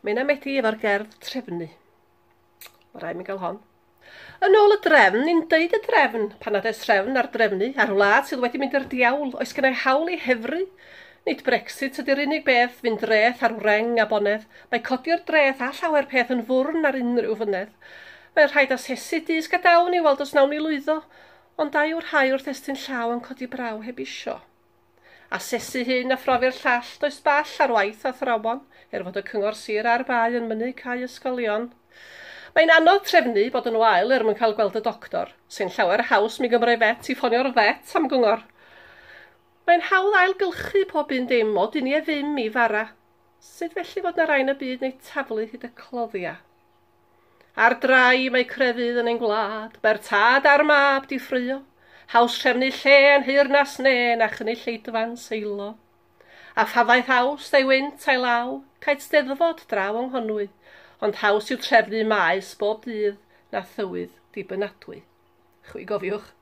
Menna Medi efo'r gerdd Trefnu. Mae rhaid mi gael hon. Yn ôl y drefn, ni'n deud y drefn, pan nad oes trefn ar drefnu, ar wlad sydd wedi mynd i'r diawl, oes gennau hawl i hefru? Nid Brexit ydy'r unig beth, fynd dreth ar wreng a bonedd. Mae codi'r dreth a llawer peth yn fwrn ar unrhyw fynedd. Mae'n rhaid asesu dysg a dawn i weld os nawn ni lwyddo, ond da yw'r rhai wrth estyn llaw yn codi braw heb isio. Asesu hyn a phrofi'r llall, does ball ar waith athrawon, er fod y cyngor sir a'r bae yn mynnu cau ysgolion. Mae'n anodd trefnu bod yn wael er mwyn cael gweld y doctor, sy'n llawer haws mi gymrau fet i ffonio'r fet am gyngor. Mae'n hawdd ailgylchu pob un dim o dunie ddim i fara. Sut felly fod na rai yn y byd neu taflu hyd y cloddia? Ar drai mae crefydd yn ein gwlad, mae'r tad a'r mab di ffraeo, haws trefnu lle yn nheyrnas ne na chynulleidfa'n seilo. A phafaeth haws ei wynt a'i law, caed steddfod draw yng Nghonwy, ond haws yw trefnu maes bob dydd na thywydd dibynadwy. Chwi gofiwch.